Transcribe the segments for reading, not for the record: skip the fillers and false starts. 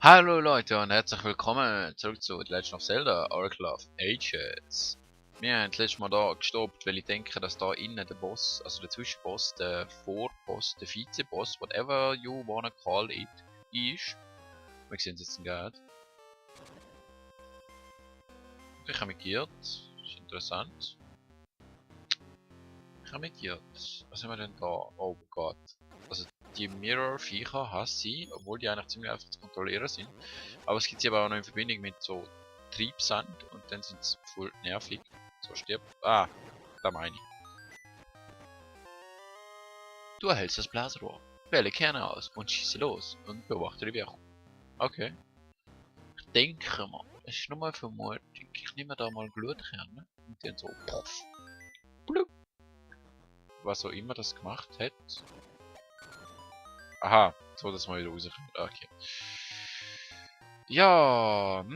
Hallo Leute und herzlich willkommen zurück zu The Legend of Zelda Oracle of Ages. Wir haben das letzte Mal da gestoppt, weil ich denke, dass da innen der Boss, also der Zwischenboss, der Vorboss, der Vizeboss, whatever you wanna call it, ist. Wir sehen es jetzt gerade. Ich habe migiert, das ist interessant. Ich habe migiert. Was haben wir denn da? Oh Gott. Also die Mirror-Viecher hasse sie, obwohl die eigentlich ziemlich einfach zu kontrollieren sind. Aber es gibt sie aber auch noch in Verbindung mit so Triebsand und dann sind sie voll nervig. So stirbt. Ah, da meine ich. Du erhältst das Blasrohr. Wähle Kerne aus und schieße los und beobachte die Wirkung. Okay. Ich denke mal, es ist nur mal Vermutung. Ich nehme da mal Glutkerne und dann so puff. Blub. Was auch immer das gemacht hat. Aha, so dass man wieder rauskommt. Okay. Ja, wo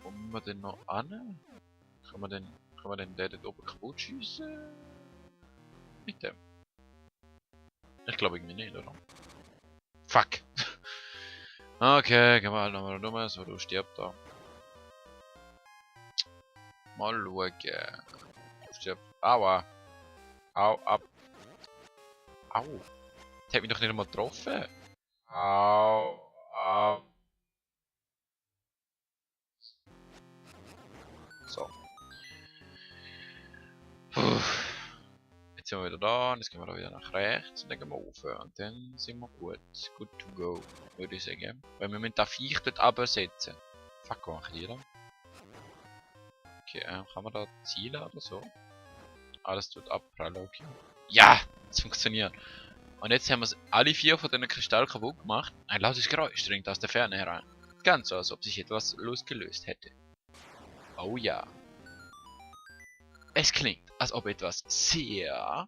müssen wir denn noch an? Kann man den dort oben kaputt schießen? Mit dem? Ich glaube irgendwie nicht, oder? Fuck! Okay, gehen wir halt nochmal rum, so du stirbst da. Mal schauen. Du stirbst. Aua! Au, ab! Au! Der hat mich doch nicht einmal getroffen! Au! Au! So. Puh. Jetzt sind wir wieder da und jetzt gehen wir da wieder nach rechts und dann gehen wir rauf. Und dann sind wir gut. Good to go, würde ich sagen. Weil wir müssen das Viech dort absetzen. Fuck, was machen die da? Okay, kann man da zielen oder so? Alles tut abprallen, okay. Ja! Es funktioniert. Und jetzt haben wir alle 4 von diesen Kristallen kaputt gemacht. Ein lautes Geräusch dringt aus der Ferne herein. Ganz so, als ob sich etwas losgelöst hätte. Oh ja. Es klingt, als ob etwas sehr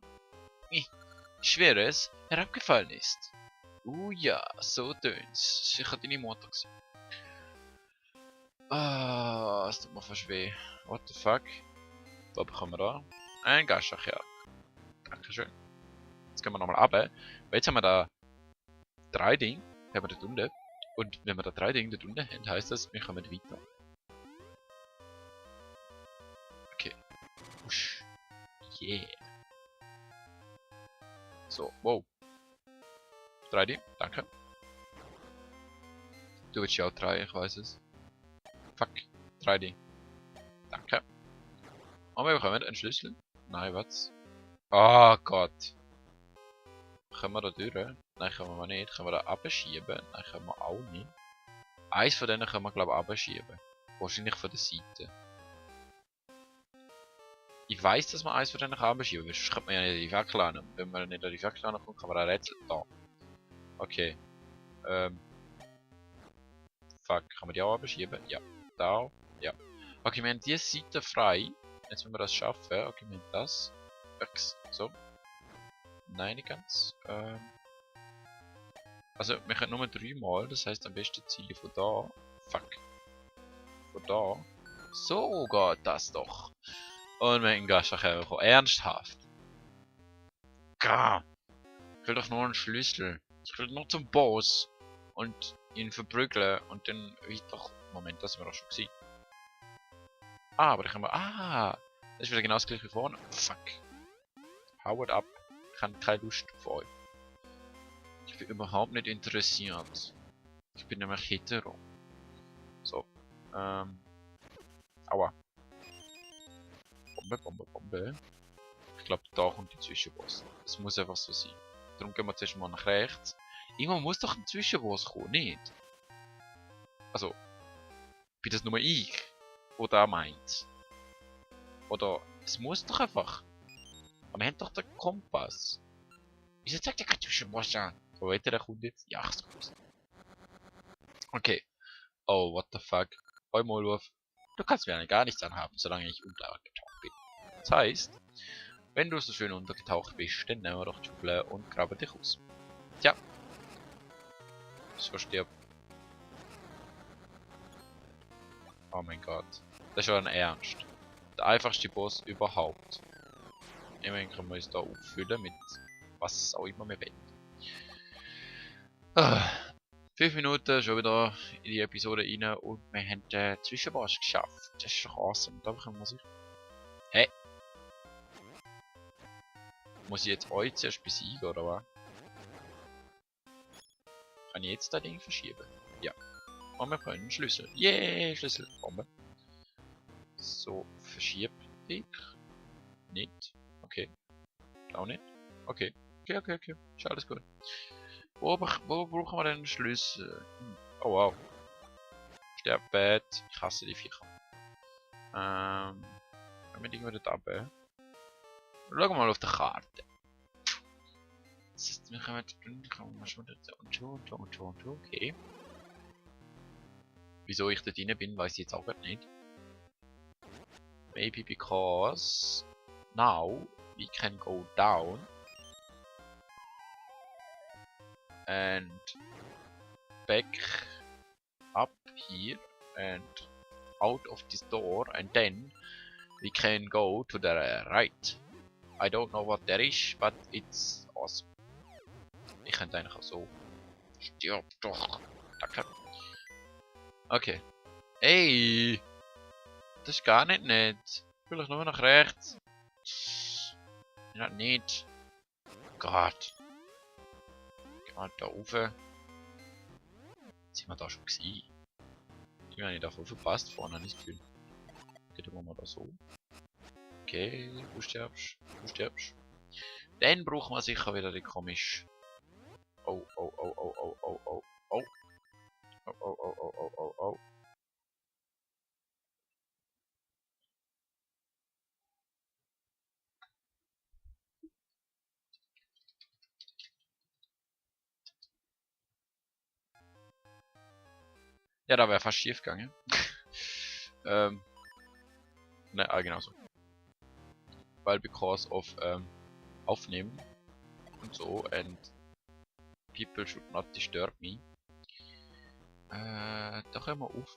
Schweres herabgefallen ist. Ja, so tönt's. Sicher deine Mutter gewesen. Ah, es tut mir fast weh. What the fuck? Was bekommen wir da? Ein Gaschach, ja. Dankeschön. Jetzt gehen wir nochmal runter. Weil jetzt haben wir da 3 Dinge. Haben wir dort unten. Und wenn wir da 3 Dinge dort unten haben, heisst das, wir kommen weiter. Okay. Usch. Yeah. So, wow. 3 Dinge, danke. Du willst ja auch 3, ich weiß es. Fuck. 3 Dinge. Danke. Und wir bekommen einen Schlüssel. Nein, was? Oh Gott. Können wir da durch? Nein, können wir nicht. Können wir da abschieben? Nein, können wir auch nicht. Eins von denen können wir, glaube ich, abschieben. Wahrscheinlich von der Seite. Ich weiß, dass man eins von denen abschieben kann, sonst könnte man ja nicht die Fackel an. Und wenn man nicht an die Fackel ankommt, kann man ein Rätsel da. Okay. Fuck, kann man die auch abschieben? Ja. Da. Ja. Okay, wir haben diese Seite frei. Jetzt müssen wir das schaffen. Okay, wir haben das. So. Nein, nicht ganz. Also, wir können nur 3 Mal, das heißt am besten Ziele von da. Fuck. Von da. So geht das doch. Und wir haben Gaschach bekommen. Ernsthaft. Gah. Ich will doch nur einen Schlüssel. Ich will nur zum Boss. Und ihn verprügeln. Und dann weiter. Moment, das haben wir doch schon gesehen. Ah, aber da können wir. Ah! Das ist wieder genau das gleiche wie vorne. Fuck. Haut ab. Ich habe keine Lust auf euch. Ich bin überhaupt nicht interessiert. Ich bin nämlich hetero. So. Aua. Bombe, Bombe, Bombe. Ich glaube, da kommt die Zwischenboss. Es muss einfach so sein. Darum gehen wir zuerst mal nach rechts. Irgendwann muss doch ein Zwischenboss kommen, nicht? Also, bin das nur ich? Oder er meint? Oder, es muss doch einfach. Aber wir haben doch den Kompass. Wieso zeigt der kein Zwischenboss an? So, weiter, der kommt jetzt. Ja, ist gut. Okay. Oh, what the fuck. Hoi, Maulwurf. Du kannst mir eigentlich gar nichts anhaben, solange ich untergetaucht bin. Das heißt, wenn du so schön untergetaucht bist, dann nehmen wir doch die Schublade und graben dich aus. Tja. So stirbt. Oh mein Gott. Das ist schon ein Ernst. Der einfachste Boss überhaupt. Immerhin können wir uns da auffüllen mit was auch immer wir wollen. Ah, 5 Minuten schon wieder in die Episode rein und wir haben den Zwischenboss geschafft. Das ist doch awesome. Da bekommen wir sich. Hä? Muss ich jetzt euch zuerst besiegen oder was? Kann ich jetzt das Ding verschieben? Ja. Und wir können einen Schlüssel. Yeah, Schlüssel. Bombe. So, verschieb dich. Nicht. Okay. Auch nicht. Okay. Okay. Ist alles gut. Wo brauchen wir denn einen Schlüssel? Oh wow. Sterbbett. Ich hasse die Viecher. Wenn wir irgendwo dort runter. Schauen wir mal auf der Karte. Das heißt, wir kommen schon dort und schon. Okay. Wieso ich dort rein bin, weiß ich jetzt auch nicht. Maybe because now we can go down and back up here and out of this door and then we can go to the right. I don't know what that is, but it's awesome. Ich könnte eigentlich auch so. Stirb doch. Danke. Okay. Ey! Das ist gar nicht nett. Vielleicht nur nach rechts. Ja, nicht. Gott. Geh mal da rauf. Sind wir da schon gewesen? Ich habe nicht davon verpasst. Vorne habe ich das Gefühl. Geht wir mal da so. Okay, du stirbst. Dann brauchen wir sicher wieder die komisch. Oh. Ja, da wäre fast schief gegangen. Ne, genau so. Weil because of Aufnehmen und so and people should not disturb me. Da können wir rauf.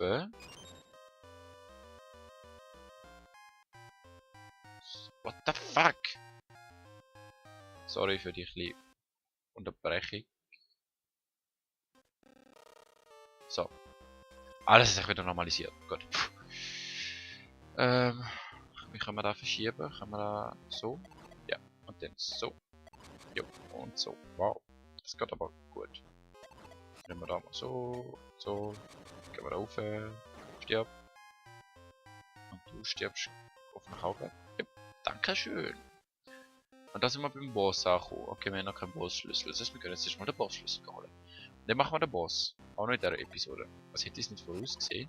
What the fuck? Sorry für die kleine Unterbrechung. So. Alles ist auch wieder normalisiert. Gut. Wie können wir da verschieben? Können wir da so? Ja. Und dann so. Jo. Und so. Wow. Das geht aber gut. Nehmen wir da mal so. So. Gehen wir da rauf. Stirb. Und du stirbst auf den Auge. Ja. Dankeschön. Und da sind wir beim Boss angekommen. Okay, wir haben noch keinen Bossschlüssel. Das heißt, wir können jetzt erstmal den Bossschlüssel holen. Dann machen wir den Boss. Auch noch in dieser Episode. Was hätte ich es nicht vorausgesehen?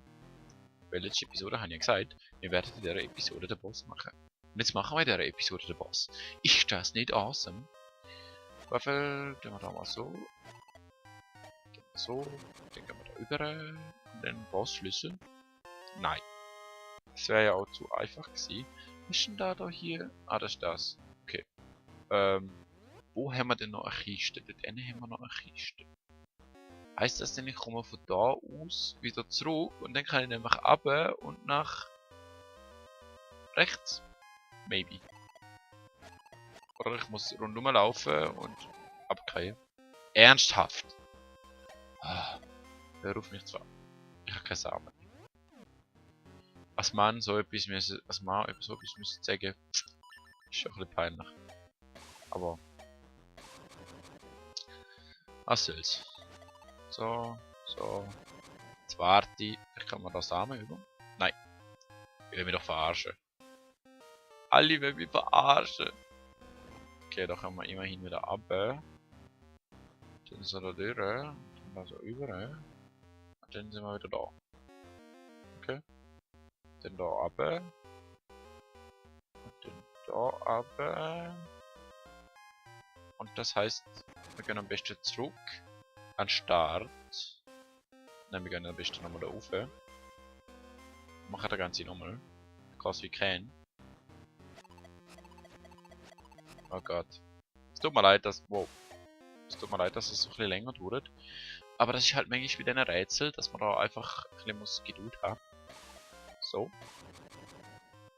Weil letzte Episode habe ich ja gesagt, wir werden in dieser Episode den Boss machen. Und jetzt machen wir in dieser Episode den Boss. Ist das nicht awesome? Waffel, dann wir da mal so. So, dann gehen wir da über. Und dann Bossschlüssel. Nein. Das wäre ja auch zu einfach gewesen. Was ist denn da hier? Ah, das ist das. Okay. Wo haben wir denn noch eine Kiste? Dort haben wir noch eine Kiste. Heißt das denn, ich komme von da aus wieder zurück und dann kann ich nämlich runter und nach rechts? Maybe. Oder ich muss rundum laufen und abkehren. Ernsthaft? Ah, hör auf mich zu an. Ich habe keine Samen. Als Mann so etwas müssen sagen, ist schon ein bisschen peinlich. Aber was soll's. So. Jetzt warte ich. Vielleicht kann man da Samen über. Nein. Ich will mich doch verarschen. Alle wollen mich verarschen. Okay, da können wir immerhin wieder runter. Dann so da durch. Dann da so über. Und dann sind wir wieder da. Okay. Dann da runter. Und dann da runter. Und das heißt, wir gehen am besten zurück an den Start. Nein, wir gehen am besten nochmal da rauf. Machen das Ganze nochmal. Because we can. Oh Gott. Es tut mir leid, dass. Wow. Es tut mir leid, dass es so ein bisschen länger dauert. Aber das ist halt manchmal wieder ein Rätsel, dass man da einfach ein bisschen muss Geduld haben. So.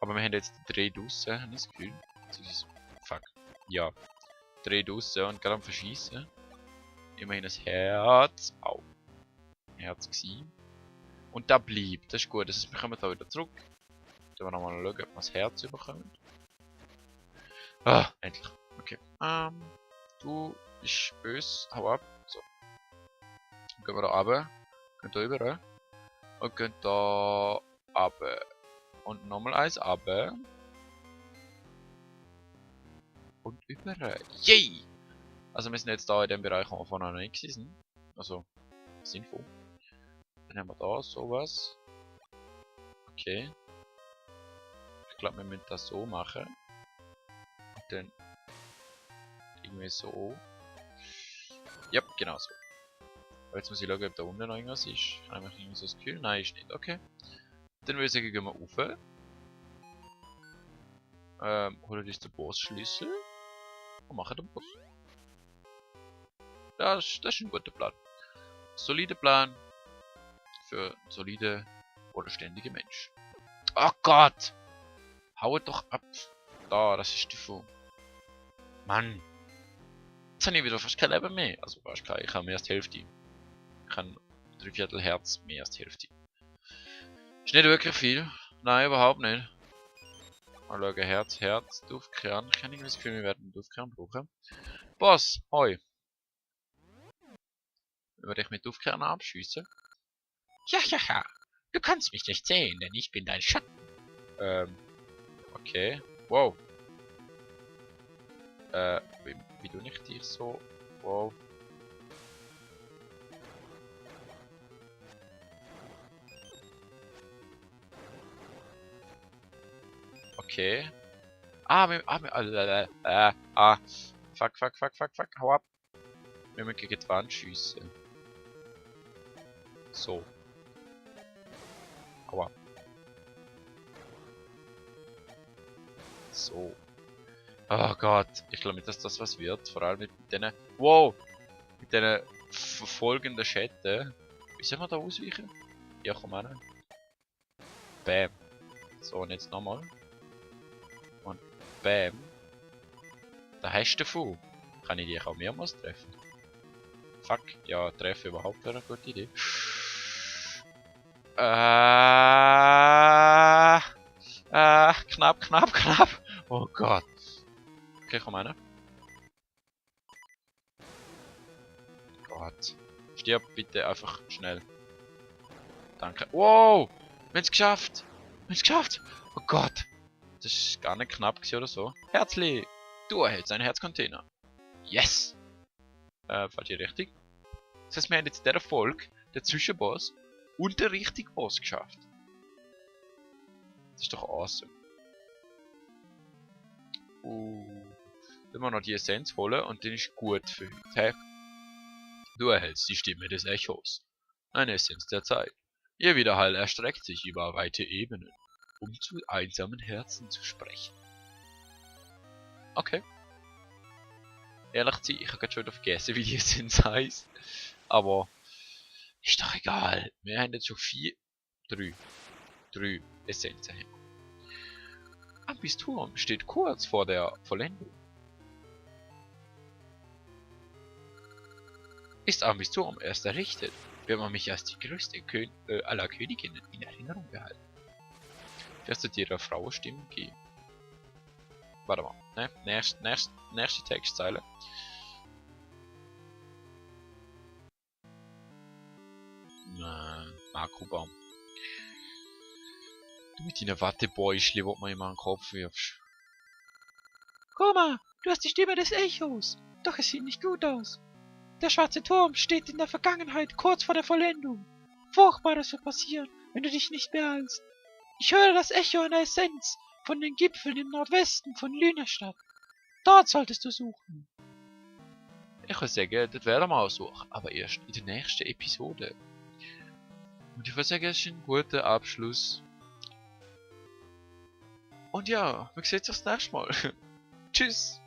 Aber wir haben jetzt 3 draussen, habe ich das Gefühl. Fuck. Ja. 3 draussen und gerade am Verschießen. Immerhin ein Herz. Au. Herz gewesen. Und da bleibt. Das ist gut. Das bekommen wir da wieder zurück. Dann wir nochmal schauen, ob wir das Herz bekommen. Ah, endlich. Okay. Du bist böse. Hau ab. So. Dann gehen wir da runter. Gehen da rüber. Und gehen da runter. Und nochmal eins runter. Und über. Yay! Also wir sind jetzt da in dem Bereich, wo wir vorher noch nicht sind. Also, sinnvoll. Dann haben wir da sowas. Okay. Ich glaube, wir müssen das so machen. Und dann irgendwie so. Ja, genau so. Aber jetzt muss ich schauen, ob da unten noch irgendwas ist. Ich habe irgendwie so das Gefühl. Nein, ist nicht. Okay. Dann würde ich sagen, gehen wir rauf. Holen uns den Boss-Schlüssel. Und machen den Boss. Das ist ein guter Plan. Solider Plan. Für einen soliden oder ständigen Mensch. Oh Gott! Haut doch ab! Da, das ist die Form. Mann! Jetzt habe ich wieder fast kein Leben mehr. Also fast kein. Ich habe mehr als die Hälfte. Ich habe 3/4 Herz mehr als die Hälfte. Ist nicht wirklich viel. Nein, überhaupt nicht. Mal schauen. Herz, Duftkern. Ich habe irgendwie das Gefühl, wir werden Duftkern brauchen. Boss! Hoi! Würde ich mit Duftkern abschießen? Ja. Du kannst mich nicht sehen, denn ich bin dein Schatten. Okay. Wow. Wie du nicht dich so... Wow. Okay. Fuck, hau ab. Wir müssen gegen die Wand schiessen. So. Hau ab. So. Oh Gott, ich glaube nicht, dass das was wird. Vor allem mit denen... Wow! Mit denen verfolgenden Schatten. Wie soll man da ausweichen? Ja, komm an. Bam. So, und jetzt nochmal. Und bam. Da hast du davon. Kann ich dich auch mehrmals treffen? Fuck, ja, treffen überhaupt wäre eine gute Idee. Knapp. Oh Gott. Okay, komm rein. Gott. Stirb bitte einfach schnell. Danke. Wow! Wir haben es geschafft! Oh Gott! Das ist gar nicht knapp oder so. Herzlich! Du erhältst einen Herzcontainer. Yes! Falsche Richtung. Das heißt, wir haben jetzt in dieser Folge den Zwischenboss und den richtigen Boss geschafft. Das ist doch awesome. Wenn wir noch die Essenz holen und dann ist gut für heute. Hey. Du erhältst die Stimme des Echos. Eine Essenz der Zeit. Ihr Widerhall erstreckt sich über weite Ebenen, um zu einsamen Herzen zu sprechen. Okay. Ehrlich gesagt, ich habe gerade schon wieder vergessen, wie die Essenz heisst. Aber ist doch egal. Wir haben jetzt schon 3 Essenzen. Ambisturm steht kurz vor der Vollendung. Ist Ambisturm erst errichtet, wird man mich als die größte aller Königinnen in Erinnerung behalten. Wirst du dir der Frau Stimmen geben? Warte mal, ne? Nächste Textzeile. Makrobaum. Du mit deiner Wattebäuschli, wo man immer an den Kopf wirfst. Koma, du hast die Stimme des Echos. Doch es sieht nicht gut aus. Der schwarze Turm steht in der Vergangenheit kurz vor der Vollendung. Furchtbares wird passieren, wenn du dich nicht beeilst. Ich höre das Echo einer Essenz von den Gipfeln im Nordwesten von Lünerstadt. Dort solltest du suchen. Ich würde sagen, das werden wir auch suchen, aber erst in der nächsten Episode. Und ich würde sagen, es ist ein guter Abschluss. Und ja, wir sehen uns das nächste Mal. Tschüss!